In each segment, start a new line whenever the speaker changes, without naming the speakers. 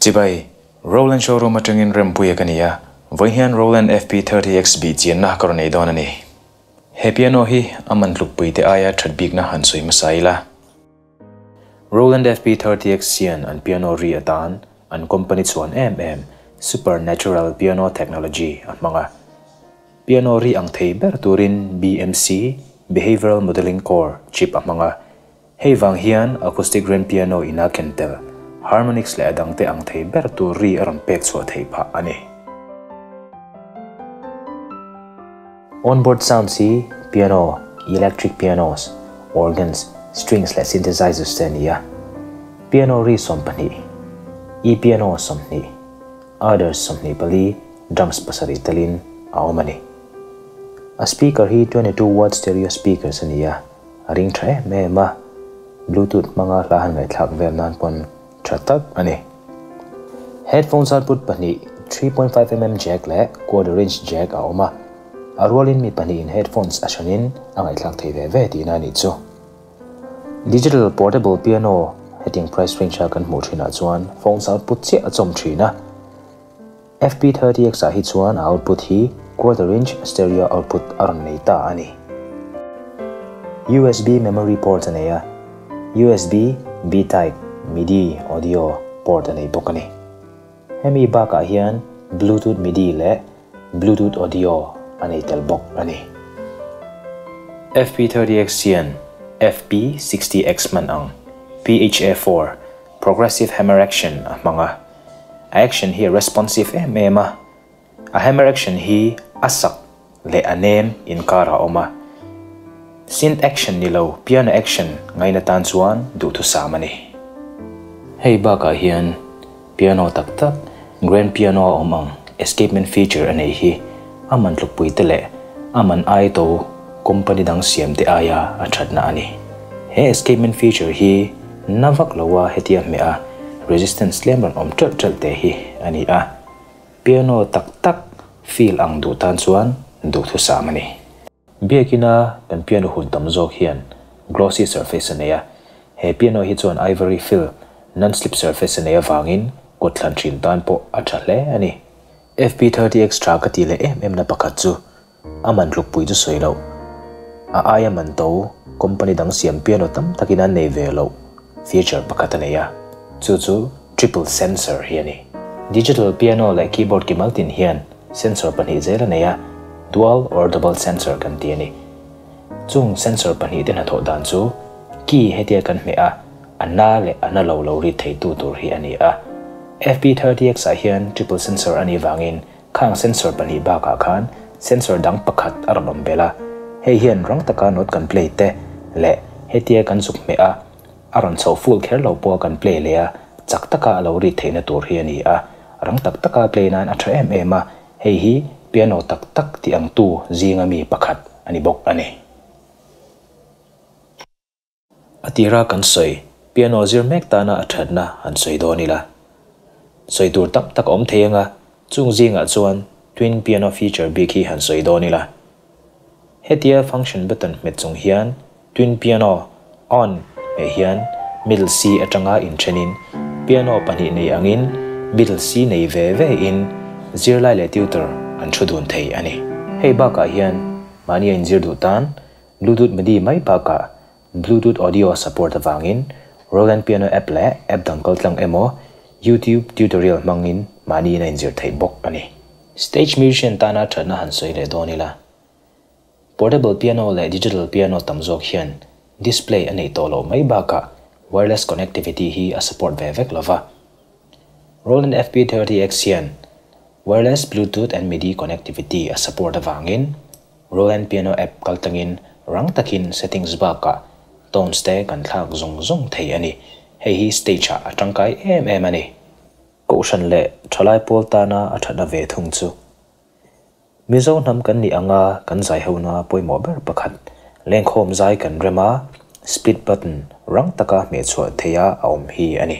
Chibai, Roland Showroom atangin Rempuia ka ni a, vawiin hian Roland FP30X bih chianna ka rawn ei dawn a ni. He piano hi a man tlukpui te aia that bikna han sawi hmasa ila. Roland FP30X hian an piano ri atan an company chhuan em em Supernatural Piano Technology a hmang a. Piano ri ang thei ber turin BMC, Behavioral Modeling Core, chip a hmang a. Hei vang hian acoustic grand piano ina ken tel, harmonics leh a dangte ang thei ber tur ri a rawn pek chhuah theih phah a ni. Onboard sounds hi piano, electric pianos, organs, strings leh synthesizers te a ni a. Piano ri 20, e-piano 20, others 24, drums 7 telin a awm a ni. A speaker hi 22 watt stereo speakers a ni a. A ring tha em em a, Bluetooth hmanga hla han ngaihthlak vel nan pawn tha tak a ni. Headphones output pahnih, 3.5mm jack leh quarter inch jack a awm a, a rualin mi pahnihin headphones a hranin a ngaihthlak thei ve ve tihna a nih chu. Digital portable piano hetiang price range a kan hmuh thinah chuan phones output chiah a chawm thin a. FP30X ah hi chuan a output hi quarter inch stereo output a rawn nei ta a ni. USB memory port a nei a, USB B-type midi audio port a nei bawk a ni. Hemi bakah hian Bluetooth midi leh Bluetooth audio a nei tel bawk a ni. FP30X hian FP60X hman ang PHA4 Progressive Hammer Action a hmang a. A action hi a responsive em em a, a hammer action hi a sak leh a nem inkar a awm a. Synth action ni lo piano action ngaina tan chuan duhthusam a ni. Hei bakah hian piano tak tak grand piano a awm ang escapement feature a nei hi a man tlukpui te leh a man ai to company dang siam te aia a thatna a ni. He escapement feature hi na vak lo a hetia hmeh a resistance tlem rawn awm ṭelh ṭelh te hi a ni a, piano tak tak feel ang duh tan chuan duhthusam a ni. Biakina kan piano hun tam zawk hian glossy surface a nei a, he piano hi chuan ivory fill non-slip surface a nei avangin kut thlan thin tan pawh a tha hle a ni. FP30X tha ka tih leh em em na pakhat chu A man tlukpui chu sawi loh. A aia man to company dang siam piano tam takin an nei ve loh feature pakhat a nei a, chu chu triple sensor hi a ni. Digital piano leh keyboard ki maltin hian sensor pahnih zel a nei a, dual or double sensor kan ti a ni. Chung sensor pahnih te hnathawh dan chu key hetia kan hmeh a, a na leh a na lo lo rit theitu tur hi a ni a. FP30X ah hian triple sensor a nih vangin Khang sensor pahnih bakah khan sensor dang pakhat a rawn awm belh a, hei hian rang taka note kan play te leh hetia kan zuk hmeh a, a rawn chhoh full kher lo pawha kan play leh a, chak taka a lo rit theihna tur hi a ni a, rang tak taka play nan a tha em em a, hei hi piano tak tak tih ang tu zinga mi pakhat a ni bawk a ni. A tira kan sawi, piano zir mek tana a thatna han sawi dawn ila. Sawi tur tam tak a awm thei anga, chung zingah chuan twin piano feature bik hi han sawi dawn ila. Hetia function button hmet chung hian twin piano on hmeh hian middle C atanga inthenin piano pahnih nei angin middle C nei ve ve in zirlai leh tutor an thu dun thei a ni. Hei bakah hian mahni a inzir duh tan Bluetooth MIDI mai bakah Bluetooth audio support avangin Roland Piano app leh app dang kaltlang emaw YouTube tutorial hmangin mahni in a inzir theih bawk a ni. Stage musician tana thatna han sawi leh dawn ila, portable piano leh digital piano tam zawk hian display a neih tawh loh mai bakah wireless connectivity hi a support ve vek lova. Roland FP30X hian wireless Bluetooth and MIDI connectivity a support avangin Roland Piano app kaltlangin rang takin settings bakah tones te kan thlak zung zung thei a ni. Hei hi stage ah a tangkai em em a ni. Kohhran leh thalai pawl tana a thatna ve thung chu Mizo hnam kan nih anga kan zai hona pawimawh ber pakhat lengkhawm zai kan rem a, split button rang taka hmehchhuah theia a awm hi a ni.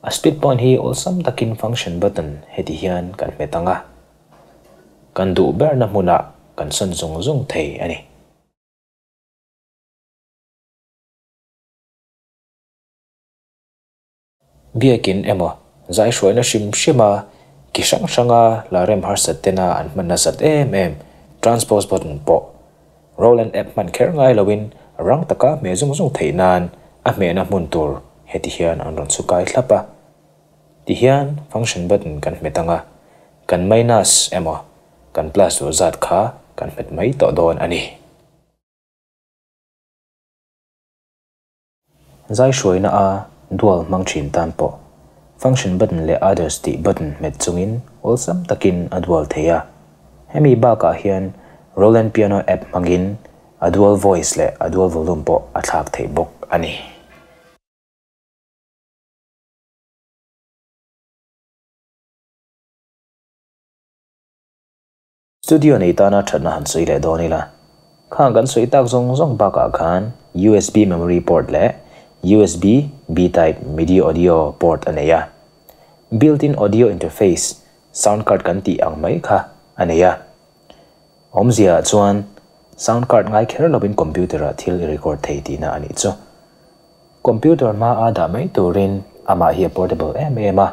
A split point hi awlsam takin function button heti hian kan hmet ang a. Kan duh berna hmunah kan sawn zung zung thei a ni. Biakin emaw Zai hruaina hrim hrim a, ki hrang hranga la rem harsat tena an hman nasat em em transpose button pawh Roland app hman kher ngai loin rang taka hmeh zung zung theih nan a hmehna hmun tur heti hian an rawn chhukai thlap a. Tihian function button kan hmet anga, kan minus emaw kan plus duh zat kha kan hmet mai tawh dawn a ni. Zai hruaina a dual hmang thin tan pawh function button leh others tih button hmet chungin awlsam takin a dual thei a. Hemi bakah hian Roland Piano app hmangin a dual voice leh a dual volume pawh a thlak theih bawk a ni. Studio nei tana thatna han sawi leh dawn ila. Khang kan sawi tak zawng zawng bakah khan USB memory port leh USB B-type MIDI audio port a nei a. Built-in audio interface, sound card kan tih ang mai kha a nei a. Awmzia ah chuan sound card ngai kher lovin computer ah thil i record thei tihna a nih chu. Computer hma a dah mai turin amah hi a portable em em a,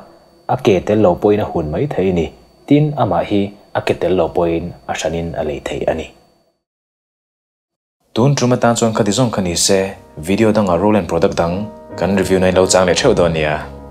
a ke tel lo pawhin a hun mai thei a ni. Tin, amah hi a ke tel lo pawhin a hranin a lei thei a ni. Tun tum atan chuan khati zawng kha ni se, video dangah Roland product dang kan review na in lo chang leh theuh dawn nia.